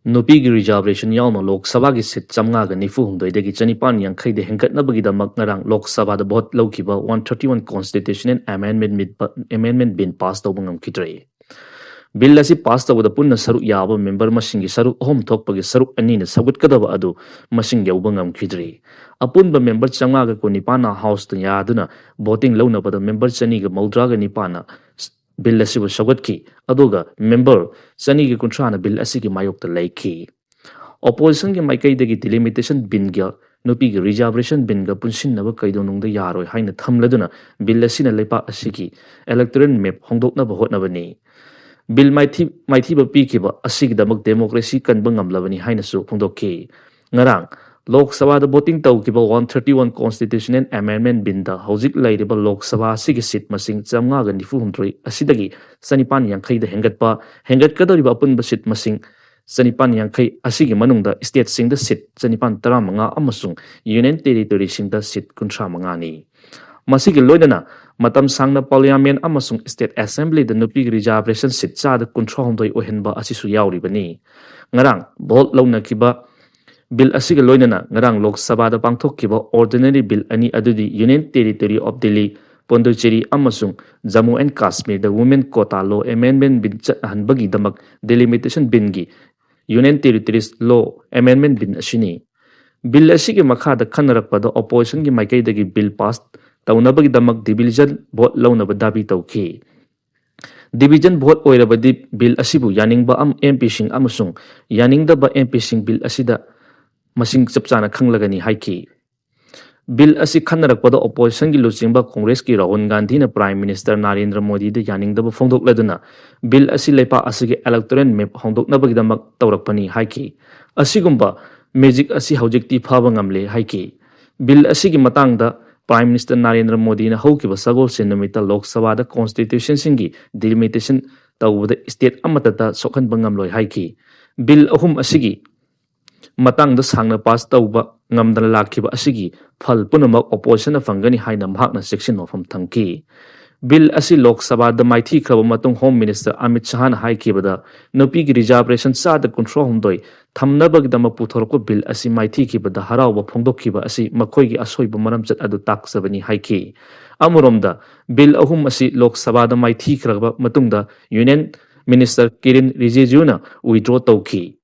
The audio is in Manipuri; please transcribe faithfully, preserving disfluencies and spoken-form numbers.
ꯅꯨꯄꯤꯒꯤ reservation ꯌꯥꯎꯅ ꯂꯣꯛ ꯁꯚꯥꯒꯤ seat ꯆꯥꯝꯃꯉꯥꯒ ꯅꯤꯐꯨ ꯍꯨꯝꯗꯣꯏꯗꯒꯤ ꯆꯅꯤꯄꯥꯟ ꯌꯥꯡꯈꯩꯗ ꯍꯦꯟꯒꯠꯅꯕꯒꯤꯗꯃꯛ ꯉꯔꯥꯡ ꯂꯣꯛ ꯁꯚꯥꯗ vote ꯂꯧꯈꯤꯕ one thirty one constitutional amendment, amendment bill pass ꯇꯧꯕ ꯉꯝꯈꯤꯗ꯭ꯔꯦ꯫ Bill ꯑꯁꯤ pass ꯇꯧꯕꯗ ꯄꯨꯟꯅ ꯁꯔꯨꯛ ꯌꯥꯕ member ꯃꯁꯤꯡꯒꯤ ꯁꯔꯨꯛ ꯑꯍꯨꯝ ꯊꯣꯛꯄꯒꯤ ꯁꯔꯨꯛ ꯑꯅꯤꯅ ꯁꯧꯒꯠꯀꯗꯕ ꯑꯗꯨ ꯃꯁꯤꯡ ꯌꯧꯕ ꯉꯝꯈꯤꯗ꯭ꯔꯤ꯫ ꯑꯄꯨꯟꯕ member ꯆꯥꯝꯃꯉꯥꯒ ꯀꯨꯟꯅꯤꯄꯥꯟꯅ Houseꯇ ꯌꯥꯗꯨꯅ voting ꯂꯧꯅꯕꯗ member ꯆꯅꯤꯒ ꯃꯧꯗ꯭ꯔꯥꯒ ꯅꯤꯄꯥꯟꯅ bill ꯑꯁꯤꯕꯨ ꯁꯧꯒꯠꯈꯤ, ꯑꯗꯨꯒ member ꯆꯅꯤꯒ ꯀꯨꯟꯊ꯭ꯔꯥꯅ bill ꯑꯁꯤꯒꯤ ꯃꯥꯌꯣꯛꯇ ꯂꯩꯈꯤ꯫ Oppositionꯒꯤ ꯃꯥꯏꯀꯩꯗꯒꯤ delimitation billꯒ ꯅꯨꯄꯤꯒꯤ reservation billꯒ ꯄꯨꯟꯁꯤꯟꯅꯕ ꯀꯩꯗꯧꯅꯨꯡꯗ ꯌꯥꯔꯣꯏ ꯍꯥꯏꯅ ꯊꯝꯂꯗꯨꯅ bill ꯑꯁꯤꯅ ꯂꯩꯕꯥꯛ ꯑꯁꯤꯒꯤ electoral map ꯍꯣꯡꯗꯣꯛꯅꯕ ꯍꯣꯠꯅꯕꯅꯤ꯫ Bill ꯃꯥꯏꯊꯤ-, ꯃꯥꯏꯊꯤꯕ ꯄꯤꯈꯤꯕ ꯑꯁꯤꯒꯤꯗꯃꯛ democracy ꯀꯟꯕ ꯉꯝꯂꯕꯅꯤ ꯍꯥꯏꯅꯁꯨ ꯐꯣꯡꯗꯣꯛꯈꯤ꯫ ꯉꯔꯥꯡ ꯂꯣꯛ ꯁꯚꯥꯗ voting ꯇꯧꯈꯤꯕ one thirty one constitutional amendment billꯗ ꯍꯧꯖꯤꯛ ꯂꯩꯔꯤꯕ ꯂꯣꯛ ꯁꯚꯥ ꯑꯁꯤꯒꯤ seat ꯃꯁꯤꯡ ꯆꯥꯝꯃꯉꯥꯒ ꯅꯤꯐꯨ ꯍꯨꯝꯗꯣꯏ ꯑꯁꯤꯗꯒꯤ ꯆꯅꯤꯄꯥꯟ ꯌꯥꯡꯈꯩꯗ ꯍꯦꯟꯒꯠꯄ, ꯍꯦꯟꯒꯠꯀꯗꯧꯔꯤꯕ ꯑꯄꯨꯟꯕ seat ꯃꯁꯤꯡ ꯆꯅꯤꯄꯥꯟ ꯌꯥꯡꯈꯩ ꯑꯁꯤꯒꯤ ꯃꯅꯨꯡꯗ stateꯁꯤꯡꯗ seat ꯆꯅꯤꯄꯥꯟ ꯇꯔꯥꯃꯉꯥ ꯑꯃꯁꯨꯡ union territoryꯁꯤꯡꯗ seat ꯀꯨꯟꯊ꯭ꯔꯥ ꯃꯉꯥꯅꯤ꯫ ꯃꯁꯤꯒꯤ ꯂꯣꯏꯅꯅ ꯃꯇꯝ ꯁꯥꯡꯅ parliament ꯑꯃꯁꯨꯡ state assemblyꯗ ꯅꯨꯄꯤꯒꯤ reservation seat ꯆꯥꯗ ꯀꯨꯟꯊ꯭ꯔꯥ ꯍꯨꯝꯗꯣꯏ ꯑꯣꯏꯍꯟꯕ ꯑꯁꯤꯁꯨ ꯌꯥꯎꯔꯤꯕꯅꯤ꯫ ꯉꯔꯥꯡ vote ꯂꯧꯅꯈꯤꯕ bill ꯑꯁꯤꯒ ꯂꯣꯏꯅꯅ ꯉꯔꯥꯡ ꯂꯣꯛ ꯁꯚꯥꯗ ꯄꯥꯡꯊꯣꯛꯈꯤꯕ ordinary bill ꯑꯅꯤ ꯑꯗꯨꯗꯤ Union Territory of Delhi, Pondicherry ꯑꯃꯁꯨꯡ Jammu and Kashmirꯗ women quota law amendment bill ꯆꯠꯅꯍꯟꯕꯒꯤꯗꯃꯛ delimitation billꯒꯤ Union Territories law amendment bill ꯑꯁꯤꯅꯤ꯫ Bill ꯑꯁꯤꯒꯤ ꯃꯈꯥꯗ ꯈꯟꯅꯔꯛꯄꯗ oppositionꯒꯤ ꯃꯥꯏꯀꯩꯗꯒꯤ bill pass ꯇꯧꯅꯕꯒꯤꯗꯃꯛ division vote ꯂꯧꯅꯕ ꯗꯥꯕꯤ ꯇꯧꯈꯤ꯫ Division vote ꯑꯣꯏꯔꯕꯗꯤ bill ꯑꯁꯤꯕꯨ ꯌꯥꯅꯤꯡꯕ ꯑꯝ-, MPꯁꯤꯡ ꯑꯃꯁꯨꯡ ꯌꯥꯅꯤꯡꯗꯕ MPꯁꯤꯡ bill ꯑꯁꯤꯗ ꯃꯁꯤꯡ ꯆꯞ ꯆꯥꯅ ꯈꯪꯂꯒꯅꯤ ꯍꯥꯏꯈꯤ꯫ Bill ꯑꯁꯤ ꯈꯟꯅꯔꯛꯄꯗ oppositionꯒꯤ ꯂꯨꯆꯤꯡꯕ Congressꯀꯤ ꯔꯥꯍꯨꯜ ꯒꯥꯟꯙꯤꯅ Prime Minister ꯅꯥꯔꯦꯟꯗ꯭ꯔ ꯃꯣꯗꯤꯗ ꯌꯥꯅꯤꯡꯗꯕ ꯐꯣꯡꯗꯣꯛꯂꯗꯨꯅ bill ꯑꯁꯤ ꯂꯩꯄꯥꯛ ꯑꯁꯤꯒꯤ electoral map ꯍꯣꯡꯗꯣꯛꯅꯕꯒꯤꯗꯃꯛ ꯇꯧꯔꯛꯄꯅꯤ ꯍꯥꯏꯈꯤ꯫ ꯑꯁꯤꯒꯨꯝꯕ magic ꯑꯁꯤ ꯍꯧꯖꯤꯛꯇꯤ ꯐꯥꯕ ꯉꯝꯂꯦ ꯍꯥꯏꯈꯤ꯫ Bill ꯑꯁꯤꯒꯤ ꯃꯇꯥꯡꯗ Prime Minister ꯅꯥꯔꯦꯟꯗ꯭ꯔ ꯃꯣꯗꯤꯅ ꯍꯧꯈꯤꯕ ꯁꯒꯣꯜꯁꯦꯟ ꯅꯨꯃꯤꯠꯇ ꯂꯣꯛ ꯁꯚꯥꯗ constitutionꯁꯤꯡꯒꯤ delimitation ꯇꯧꯕꯗ state ꯑꯃꯠꯇꯗ ꯁꯣꯛꯍꯟꯕ ꯉꯝꯂꯣꯏ ꯍꯥꯏꯈꯤ꯫ Bill ꯑꯍꯨꯝ ꯑꯁꯤꯒꯤ ꯃꯇꯥꯡꯗ ꯁꯥꯡꯅ pass ꯇꯧꯕ ꯉꯝꯗꯅ ꯂꯥꯛꯈꯤꯕ ꯑꯁꯤꯒꯤ ꯐꯜ ꯄꯨꯝꯅꯃꯛ oppositionꯅ ꯐꯪꯒꯅꯤ ꯍꯥꯏꯅ ꯃꯍꯥꯛꯅ ꯆꯦꯛꯁꯤꯟ ꯋꯥꯐꯝ ꯊꯝꯈꯤ꯫ ꯕꯤꯜ ꯑꯁꯤ ꯂꯣꯛ ꯁꯚꯥꯗ ꯃꯥꯏꯊꯤꯈ꯭ꯔꯕ ꯃꯇꯨꯡ ꯍꯣꯝ ꯃꯤꯅꯤꯁꯇꯔ ꯑꯃꯤꯠ ꯁꯍꯥꯅ ꯍꯥꯏꯈꯤꯕꯗ, ꯅꯨꯄꯤꯒꯤ ꯔꯤꯖꯥꯔꯕꯦꯁꯟ ꯆꯥꯗ ꯀꯨꯟꯊ꯭ꯔꯥ ꯍꯨꯝꯗꯣꯏ ꯊꯝꯅꯕꯒꯤꯗꯃꯛ ꯄꯨꯊꯣꯔꯛꯄ ꯕꯤꯜ ꯑꯁꯤ ꯃꯥꯏꯊꯤꯈꯤꯕꯗ ꯍꯔꯥꯎꯕ ꯐꯣꯡꯗꯣꯛꯈꯤꯕ ꯑꯁꯤ ꯃꯈꯣꯏꯒꯤ ꯑꯁꯣꯏꯕ ꯃꯔꯝꯆꯠ ꯑꯗꯨ ꯇꯥꯛꯆꯕꯅꯤ ꯍꯥꯏꯈꯤ꯫ ꯑꯃꯔꯣꯝꯗ, ꯕꯤꯜ ꯑꯍꯨꯝ ꯑꯁꯤ ꯂꯣꯛ ꯁꯚꯥꯗ ꯃꯥꯏꯊꯤꯈ꯭ꯔꯕ ꯃꯇꯨꯡꯗ ꯌꯨꯅꯤꯌꯟ ꯃꯤꯅꯤꯁꯇꯔ ꯀꯤꯔꯤꯟ ꯔꯤꯖꯤꯖꯨꯅ ꯋꯤꯗ꯭ꯔꯣ ꯇꯧꯈꯤ꯫